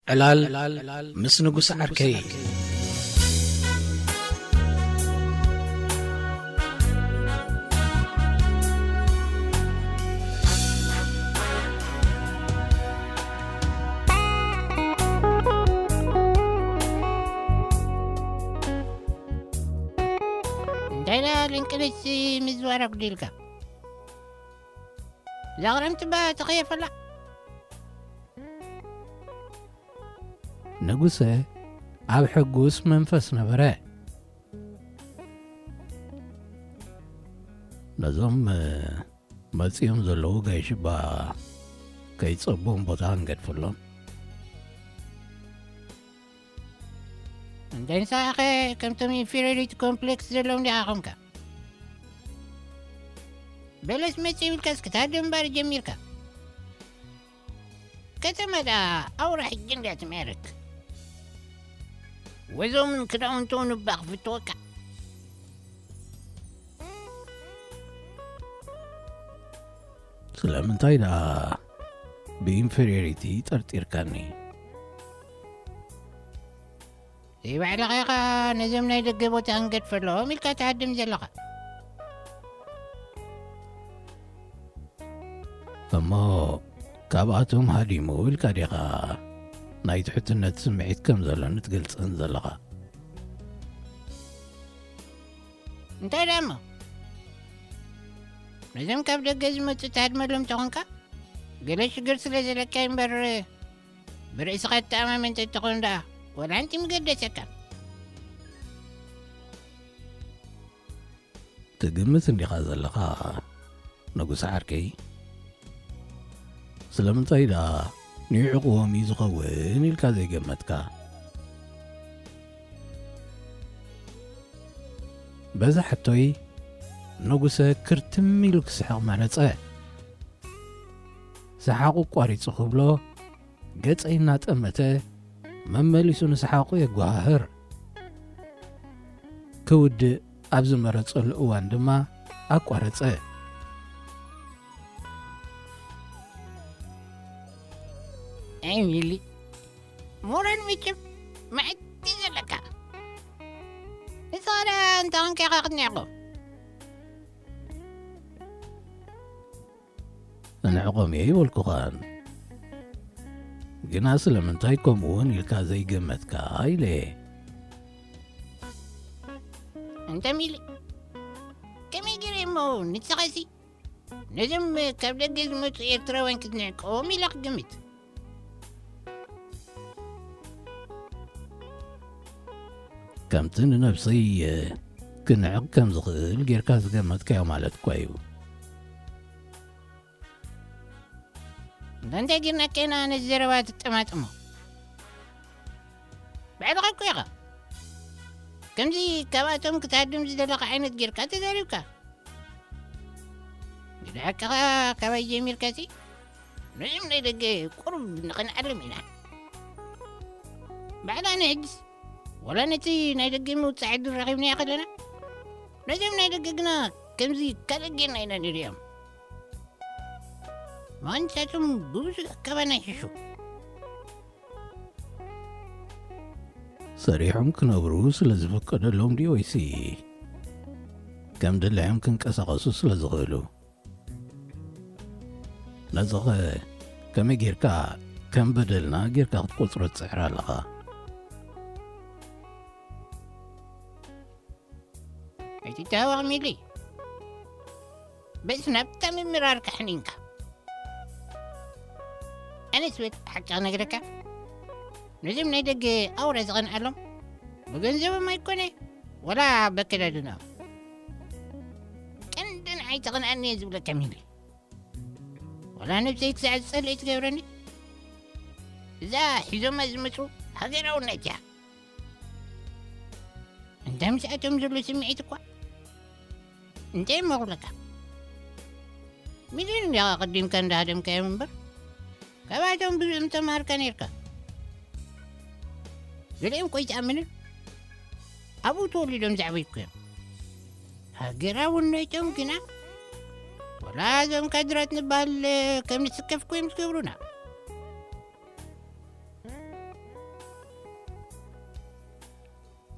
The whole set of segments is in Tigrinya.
ዕላል ምስ ንጉስ ዓርከይ። እንታይ ደኣ ልንቅልስ ምዝዋር ኣጉዲልካ? እዛ ክረምቲ እባ ተኸየፈላ። ንጉሰ ኣብ ሕጉስ መንፈስ ነበረ። ነዞም መጺኦም ዘለዉ ጋይሽባ ከይጸቡም ቦታ ክንገድፈሎም። እንተ ንስኻኸ ከምቶም ኢንፌሪዮሪቲ ኮምፕሌክስ ዘለዎም ዲኻ ኾንካ? በለስ መጺኡ ኢልካስ ክትሃድም እምበር ጀሚርካ። ከተማ ደኣ ኣውራ ሕጂ እንድያ ትምዕርግ። ወዞምን ክዳውንቶምን እባ ክፍትወካ። ስለምንታይ ደኣ ብኢንፌሪዮሪቲ ጠርጢርካኒ? ዘይባዕልኻ ኢኻ ነዞም ናይ ደገ ቦታ ክንገድፈሎም ኢልካ ትሃድም ዘለኻ። እሞ ካብኣቶም ሃዲሙ ኢልካ ዲኻ ናይ ትሕትነት ስምዒት ከም ዘሎኒ ትገልጸን ዘለኻ? እንታይ ደኣ እሞ? ነዞም ካብ ደገ ዝመጹ ትሃድመሎም ተኾንካ፣ ገለ ሽግር ስለ ዘለካ እዩ እምበር፣ ብርእስኻ ትተኣማመን እንተትኾን ደኣ፣ ወላ ሓንቲ ምገደሰካ። ትግምት እንዲኻ ዘለኻ፣ ንጉስ ዓርከይ? ስለምንታይ ደኣ ንዕቑቦም እዩ ዝኸውን ኢልካ ዘይገመትካ? በዛ ሕቶይ፣ ንጉሰ ክርትም ኢሉ ክስሕቕ መረጸ። ሰሓቑ ኣቋሪጹ ክብሎ፣ ገጸይ እናጠመተ፣ መመሊሱ ንሰሓቑ የጓሃህር። ክውድእ ኣብ ዝመረጸሉ እዋን ድማ ኣቋረጸ። ኤሚሊ፣ ሞራል መቸም መዓት እዩ ዘለካ። ንስኻ ደኣ እንታይ ኮንካ ኢኻ ክትንዕቆ? እንዕቆም እየ ይበልኩኻን። ግና ስለምንታይ ከምኡ እውን ኢልካ ዘይገመትካ ኢለ እየ። እንተ ሚሊ፣ ከመይ ገይረ እሞ ንስኻሲ ነዞም ካብ ደገ ዝመጹ ኤርትራውያን ክትንዕቆም ኢለ ክግምት? ከምቲ ንነብሰይ ክንዕቕ ከም ዝኽእል ጌርካ ዝገመትካዮ ማለት እኳ እዩ። እንተ እንታይ ጌርናካ ኢና ነዚ ዘረባ ትጠማጥሞ? ባዕልኻ እኮ ኢኻ ከምዚ ካብኣቶም ክትሃድም ዝደለኻ ዓይነት ጌርካ ተዛሪብካ። ግደ ሓቅኻ ካባይ ጀሚርካሲ ነዞም ናይ ደገ ቁሩብ ንኽንኣልም ኢና። ባዕላ ንሕጅስ ወላ ነቲ ናይ ደገ መውጻዒ ዕድል ረኺብናዮ ከለና፣ ነዞም ናይ ደገ ግና ከምዚ ካልእ ጌርና ኢና ንርእዮም። ምኽንያቱም ብብዙሕ ካባና ይሕሹ። ሰሪሖም ክነብሩ ስለ ዝፍቀደሎም ድዩ ወይሲ ከም ድላዮም ክንቀሳቐሱ ስለ ዝኽእሉ? ነዚኸ ከመይ ጌርካ ከም በደልና ጌርካ ክትቆጽሮ ትጽዕር ኣለኻ? ኣይትተሃወቕ ሚሊ። በስ ናብታ ምምራርካ ሕኒንካ። ኣነስ በቲ ሓቂ ክነግረካ፣ ነዞም ናይ ደገ ኣውራ ዝቐንኣሎም ብገንዘቦም ኣይኮነ፣ ወላ በከዳድንኦም። ቀንዲ ንዓይ ተቐንኣኒ እየ ዝብለካ ሚሊ። ወላ ነብሰይ ክሳዕ ዝጸልእ ትገብረኒ። እዛ ሒዞማ ዝመጹ ሃገራውነት እያ። እንታይ ምስኣቶም ዘሎ ስምዒት እኳ እንታይ እሞ ክብለካ። ሚልዮን እንዲኻ ቀዲምካ እንዳሃደምካዮም እምበር፣ ካብኣቶም ብዙሕ ምተማሃርካ ነይርካ። ገሊኦም እኮ ኣይትኣምንን። ኣብኡ ተወሊዶም ዝዓበዩ እኮ እዮም። ሃገራውነቶም ግና፣ ወላ እዞም ካድራት ንበሃል ከም ንስከፍ እኮ እዮም ዝገብሩና።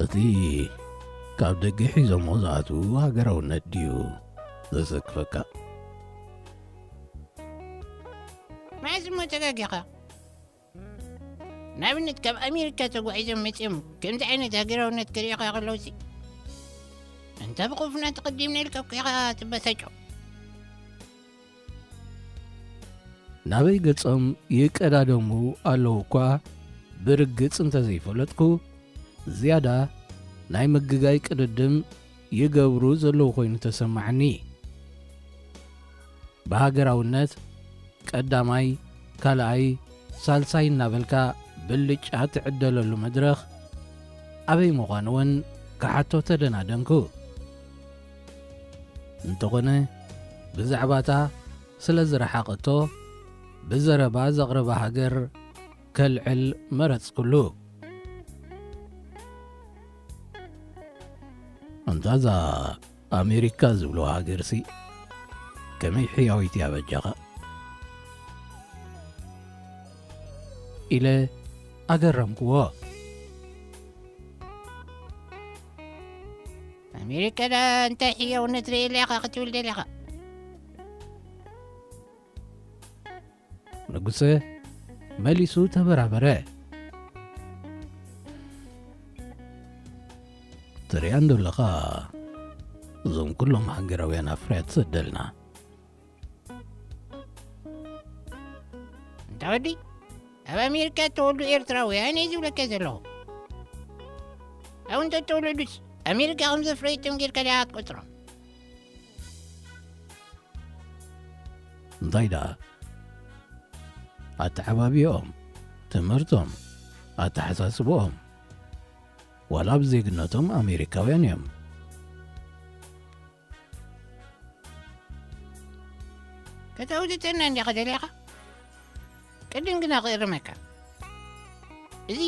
እቲ ካብ ደገ ሒዞሞ ዝኣትዉ ሃገራውነት ድዩ ዘሰክፈካ? መዓዝ እሞ ተጋጊኻ? ንኣብነት፣ ካብ ኣሜሪካ ተጓዒዞም መጺኦም ከምዚ ዓይነት ሃገራውነት ክርእዩኻ ከለውሲ፣ እንተ ብኹፍና ተቐዲምና ኢልካ እኮ ኢኻ ትበሳጮ። ናበይ ገጾም ይቀዳደሙ ኣለዉ እኳ ብርግጽ እንተ ዘይፈለጥኩ፣ ዝያዳ ናይ ምግጋይ ቅድድም ይገብሩ ዘለዉ ኮይኑ ተሰማዓኒ። ብሃገራውነት ቀዳማይ፣ ካልኣይ፣ ሳልሳይ እናበልካ ብልጫ ትዕደለሉ መድረኽ ኣበይ ምዃኑ እውን ክሓቶ ተደናደንኩ። እንተኾነ፣ ብዛዕባታ ስለ ዝረሓቐቶ፣ ብዘረባ ዘቕረባ ሃገር ከልዕል መረጽኩሉ። እንታ እዛ ኣሜሪካ ዝብልዋ ሃገርሲ ከመይ ሕያወይቲ እያ በጃኻ? ኢለ ኣገረምክዎ። ኣሜሪካ ዳ እንታይ ሕያውነት ርእየላ ኢኻ ክትብል ደሊኻ? ንጉሰ መሊሱ ተበራበረ። ትሪኣ እንዶ ኣለኻ፣ እዞም ኩሎም ሃገራውያን ኣፍርያ ትሰደልና። እንታ ወዲ፣ ኣብ ኣሜሪካ እተወልዱ ኤርትራውያን እየ ዝብለካ ዘለኹ። ኣብ እንተ ተወለዱስ ኣሜሪካ ከም ዘፍረይቶም ጌርካ ዲኻ ትቆጽሮም? እንታይ ደኣ? ኣተዓባቢኦም፣ ትምህርቶም፣ ኣተሓሳስብኦም፣ ዋላ ኣብ ዜግነቶም ኣሜሪካውያን እዮም። ከተውትተና እንዲኻ ደሊኻ? ቅድም ግና ክእርመካ። እዚ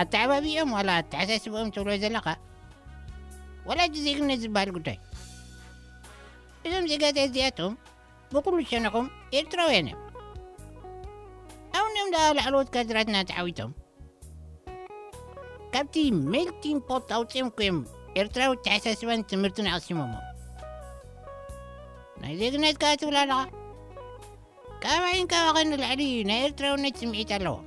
ኣተዓባቢኦም ዋላ ኣተሓሳስብኦም ትብሎ ዘለኻ፣ ዋላ እቲ ዜግነት ዝበሃል ጉዳይ። እዞም ዜጋታት እዚኣቶም ብኹሉ ሸነኾም ኤርትራውያን እዮም። ኣሁን እዮም ደኣ ላዕለዎት ካድራትና ተዓዊቶም። ካብቲ ሜልቲንግ ፖት ኣውጺኦም እኮ እዮም ኤርትራዊ ኣተሓሳስባን ትምህርትን ኣቕሲሞሞ። ናይ ዜግነት ከኣ ትብል ኣለኻ? ካባይን ካባኸን ንላዕሊ ናይ ኤርትራውነት ስምዒት ኣለዎም።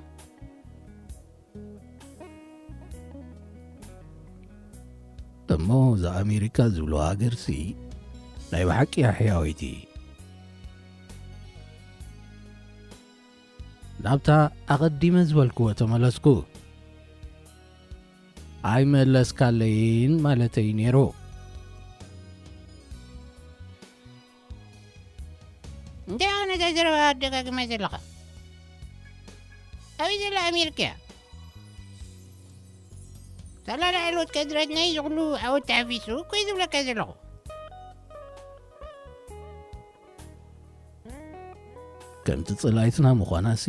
እሞ እዛ ኣሜሪካ ዝብልዋ ሃገርሲ ናይ ብሓቂ እያ ሕያወይቲ። ናብታ ኣቐዲመ ዝበልክዎ ተመለስኩ። ኣይመለስካለይን ማለተይ ነይሩ። እንታይ ነዛ ዘረባ ኣደጋግማ ዘለኻ? ኣበይ ዘላ ኣሜሪካ እያ? ሳላ ላዕለዎት ካድራትና እዩ ዝኹሉ ዓወት ተሓፊሱ እኮ እዩ ዝብለካ ዘለኹ። ከምቲ ጽላይትና ምዃናሲ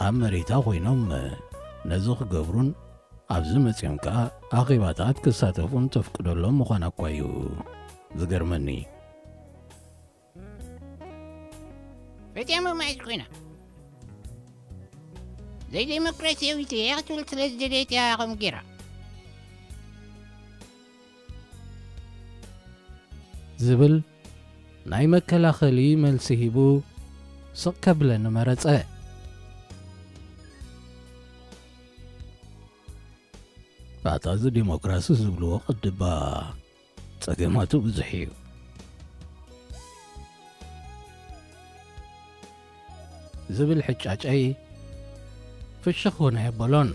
ኣብ መሬታ ኮይኖም ነዚ ክገብሩን ኣብዚ መጺኦም ከኣ ኣኼባታት ክሳተፉን ተፍቅደሎም ምዃና እኳ እዩ ዝገርመኒ። ፈጺሞም መዓስ ኮይና? ዘይዴሞክራሲያዊት እያ ክትብል ስለ ዝደለየት እያ ከምኡ ገይራ። ዝብል ናይ መከላኸሊ መልሲ ሂቡ ስቕ ከብለኒ መረጸ። ኣታ እዚ ዲሞክራሲ ዝብልዎ ቅድባ ጸገማቱ ብዙሕ እዩ። ዝብል ሕጫጨይ ፍሽኽ እውን ኣየበሎን።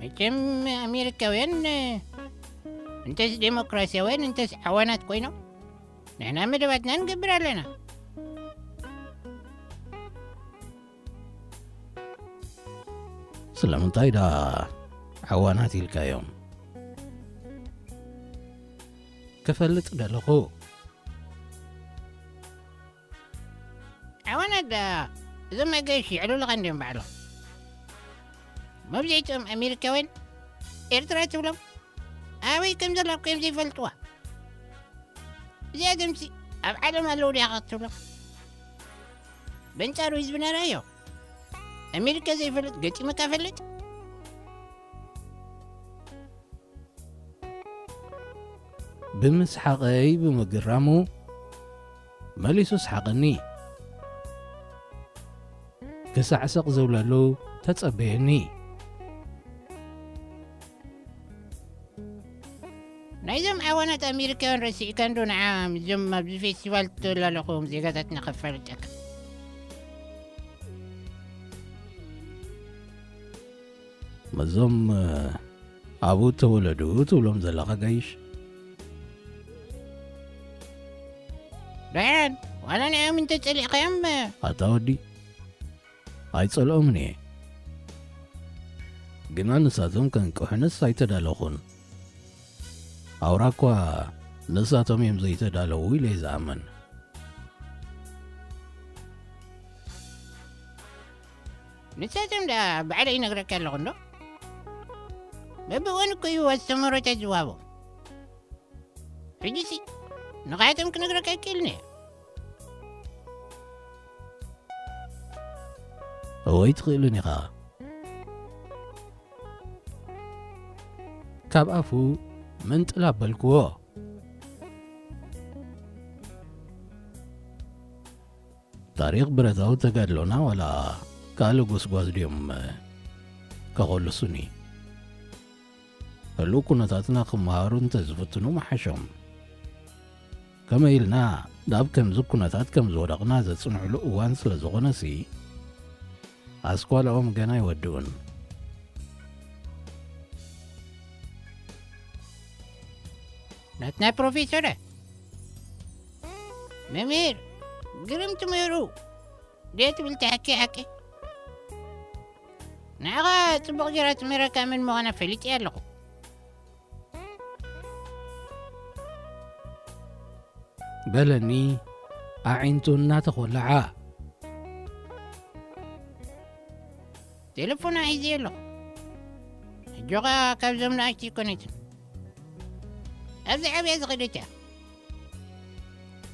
መቸም ኣሜሪካውያን እንተስ ዴሞክራሲያውያን እንተስ ዓዋናት ኮይኖም ንሕና መደባትና ንገብር ኣለና። ስለምንታይ ዳ ዓዋናት ኢልካዮም? ክፈልጥ ደለኹ። ዓዋናት ዳ እዞም ኣጋይሽ ይዕልሉኻ እንድዮም ባዕሎም። መብዛሕትኦም ኣሜሪካውያን ኤርትራ ትብሎም ኣበይ ከም ዘላ እኮ እዮም ዘይፈልጥዋ። እዚኣቶምሲ ኣብ ዓለም ኣለዉ ድያ ክትብሎም? በንጻሩ ህዝብና ራዮ ኣሜሪካ ዘይፈልጥ ገጢሙካ ፈልጥ? ብምስሓቐይ ብምግራሙ መሊሱ ሰሓቐኒ። ክሳዕሰቕ ዝብለሉ ተጸበየኒ። ናይዞም ዓዋናት ኣሜሪካውያን ረሲዕካ እንዶ ንዓ ምስዞም ኣብዚ ፌስቲቫል እተላለኹዎም ዜጋታትና ከፋልጠካ። መዞም ኣብኡ ተወለዱ ትብሎም ዘለኻ ጋይሽ? ደሓን ዋላ ንዕኦም እንተጸሊእካዮም። ኣታ ወዲ ኣይጸልኦምን እየ፣ ግና ንሳቶም ከንቅሑንስ ኣይተዳለኹን። ኣውራ እኳ ንሳቶም እዮም ዘይተዳለዉ ኢለ እየ ዝኣምን። ንሳቶም ደኣ ባዕለ ይነግረካ ኣለኹ እንዶ። በብእዋን እኮ እዩ ኣስተምህሮታት ዝወሃቦም። ሕጂሲ ንኻያቶም ክነግረካ ኣይክእልን እየ። እወ ኣይትኽእልን ኢኻ። ካብ ኣፉ ምንጥል ኣበልክዎ። ታሪኽ ብረታዊ ተጋድሎና ዋላ ካልእ ጎስጓስ ድዮም ከኾልሱኒ? ህሉው ኩነታትና ክመሃሩ እንተዝፍትኑ ምሓሾም። ከመይ ኢልና ናብ ከምዚ ኩነታት ከም ዝወደቕና ዘጽንዕሉ እዋን ስለ ዝኾነሲ፣ ኣስኳላኦም ገና ኣይወድኡን። ናትና ፕሮፌሶረ፣ መምህር፣ ግርምቲ ምህሩ ድየ ትብል ተሓኪ ሓቂ? ንዓኻ ጽቡቕ ጌራ ትምህረካ መን ምዃና ፈሊጠ ኣለኹ። በለኒ ኣዒንቱ እናተኾለዓ። ቴሌፎና ሒዘ ኣለኹ። ሕጆኻ ካብዞም ንኣሽቱ ኣይኮነትን። ኣብዚ ዓብያ ዝኸደት እያ።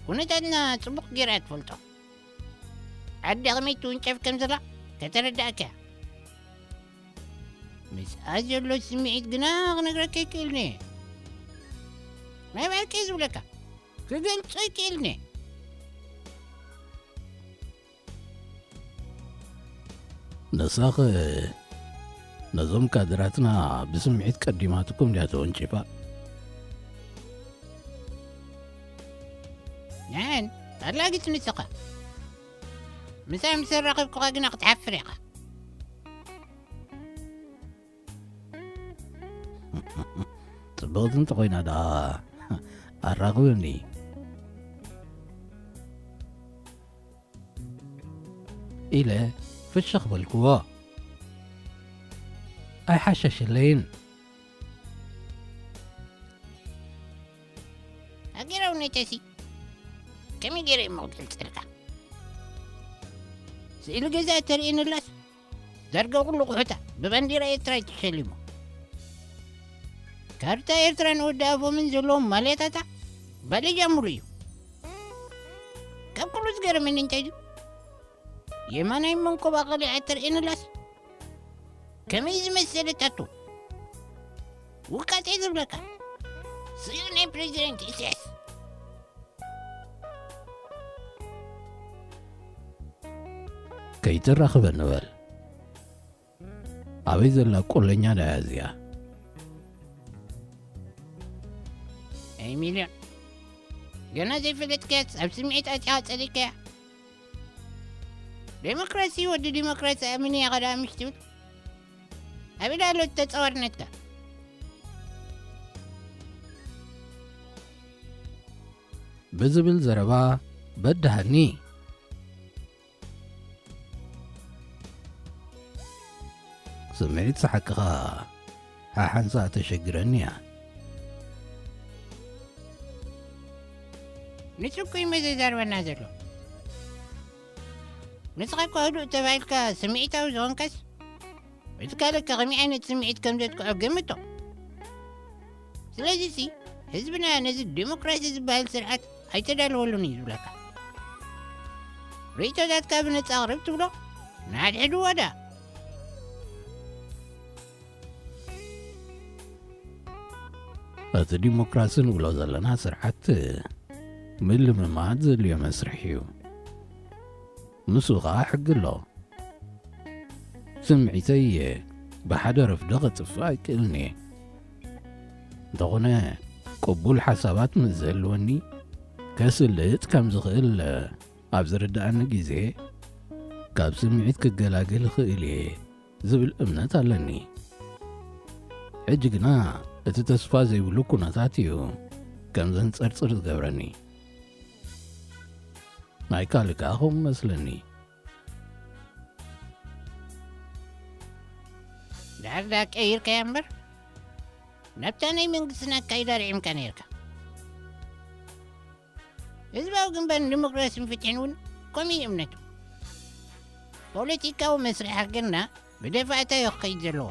ኩነታትና ጽቡቕ ጌራ እያ ትፈልጦ። ዓዲ ከመይ ትውንጨፍ ከም ዘላ ከተረዳእካ እያ። ምስኣ ዘሎ ስምዒት ግና ክነግረካ ኣይክእልን እየ። ናይ ባዕልከ ዝብለካ ክገልጾ ኣይክእልን እየ። ንሳኸ ነዞም ካድራትና ብስምዒት ቀዲማትኩም ድያ ተወንጪፋ? ንዓን ኣላጊት ንስኻ። ምሳይ ምስ ኣራኸብኩኻ ግና ክትሓፍር ኢኻ። ጽብቕቲ እንተኾይና ደኣ ኣራኽበኒ ኢለ ፍሽኽ በልክዎ። ኣይሓሸሽለይን። ኣገራውነተሲ ከመይ ገይረ እሞ ክገልጸልካ? ስእሊ ገዛ እተርእየንላስ ዳርጋ ኩሉ ቁሑታ ብባንዲራ ኤርትራ እዩ ተሸሊሙ። ካርታ ኤርትራን ወዲ ኣፎምን ዘለዎም ማልያታታ ባለጃ ሙሉ እዩ። ካብ ኩሉ ዝገረመኒ እንታይ እዩ? የማናይ መንኮባ ቀሊዓ እተርእየንላስ ከመይ ዝመሰለ ታቱ ውቃጤ ዝብለካ ስእሊ ናይ ፕሬዚደንት ኢሳያስ። ከይትራኽበኒ በል። ኣበይ ዘላ ቁለኛ ድያ እዚኣ? ኣይ ሚልዮን፣ ገና ዘይፈለጥካያስ ኣብ ስምዒት ኣቲኻ ጸሊእካያ። ዴሞክራሲ ወዲ ዴሞክራሲ ኣሚነ ኢኻ ደኣ ምሽ ትብል? ኣበይ ደኣ ኣሎ እቲ ተጻዋርነትካ? ብዝብል ዘረባ በድሃኒ። ስምዒት ሰሓቅኻ ሓሓንሳ ተሸግረኒ እያ። ንሱ እኮ እዩ መዘዛርበና ዘሎ። ንስኻ እኮ ህዱእ ተባሂልካ ስምዒታዊ ዝኾንካስ፣ እቲ ካልእ ከ ከመይ ዓይነት ስምዒት ከም ዘጥቅዖ ገምቶ። ስለዚሲ ህዝብና ነዚ ዲሞክራሲ ዝበሃል ስርዓት ኣይተዳለወሉን እዩ ዝብለካ። ርእይቶታትካ ብነጻ ኣቕርብ ትብሎ፣ ንሓድሕድዎ ደኣ። እቲ ዲሞክራሲ ንብሎ ዘለና ስርዓት ምልምማድ ዘድልዮ መስርሕ እዩ። ንሱ ኸኣ ሕጊ ኣሎ። ስምዒተይ ብሓደ ረፍዶ ኸጥፍእ ኣይክእልን እየ። እንተኾነ፣ ቅቡል ሓሳባት ምስ ዝህልወኒ፣ ከስልጥ ከም ዝኽእል ኣብ ዝርድኣኒ ግዜ፣ ካብ ስምዒት ክገላገል እኽእል እየ ዝብል እምነት ኣለኒ። ሕጂ ግና፣ እቲ ተስፋ ዘይብሉ ኩነታት እዩ ከም ዘንጸርጽር ዝገብረኒ። ናይ ካልእ ከኣ ከምኡ መስለኒ። ድሓር ደኣ ቀይርካያ እምበር፣ ናብታ ናይ መንግስትና ኣካይዳ ርዒምካ ነይርካ። ህዝባዊ ግንባር ንዲሞክራስን ፍትሕን እውን ከምኡ እዩ እምነቱ። ፖለቲካዊ መስርሕ ሃገርና ብደፋእታ እዩ ክኸይድ ዘለዎ።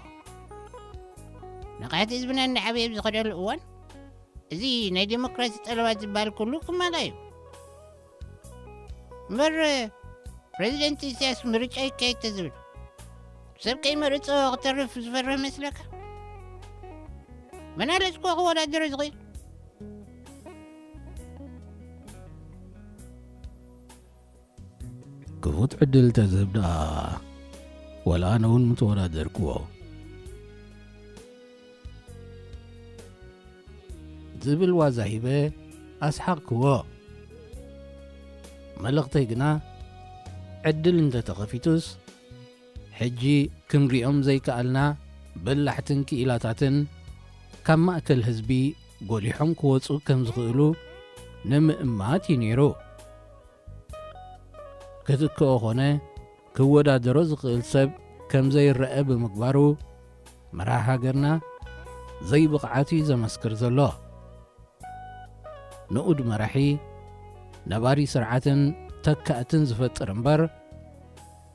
ንቕሓት ህዝብና እናዓበየ ኣብ ዝኸደሉ እዋን፣ እዚ ናይ ዲሞክራሲ ጠለባት ዝበሃል ኩሉ ክማላእ እዩ። እምበር፣ ፕረዚደንት ኢሳያስ ምርጫ ይካየድ ተዝብል፣ ሰብ ከይመረጾ ክተርፍ ዝፈርህ መስለካ? መን ኣለስ እኮ ክወዳደሮ ዝኽእል? ክፉት ዕድል ተዝህብ ደኣ፣ ወላ ኣነ እውን ምተወዳደርክዎ። ዝብል ዋዛ ሂበ ኣስሓቕክዎ። መልእኽተይ ግና፣ ዕድል እንተተኸፊቱስ፣ ሕጂ ክንሪኦም ዘይከኣልና በላሕትን ክኢላታትን ካብ ማእከል ህዝቢ ጎሊሖም ክወጹ ከም ዝኽእሉ ንምእማት እዩ ነይሩ። ክትክኦ ኾነ ክወዳደሮ ዝኽእል ሰብ ከም ዘይረአ ብምግባሩ፣ መራሒ ሃገርና ዘይብቕዓት እዩ ዘመስክር ዘሎ። ንኡድ መራሒ፣ ነባሪ ስርዓትን ተካእትን ዝፈጥር እምበር፣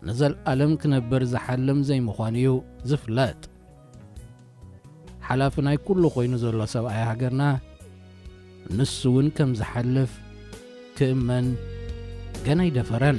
ንዘልኣለም ክነብር ዝሓልም ዘይምዃኑ እዩ ዝፍለጥ። ሓላፊ ናይ ኩሉ ኮይኑ ዘሎ ሰብኣይ ሃገርና፣ ንሱ እውን ከም ዝሓልፍ ክእመን ገና ኣይደፈረን።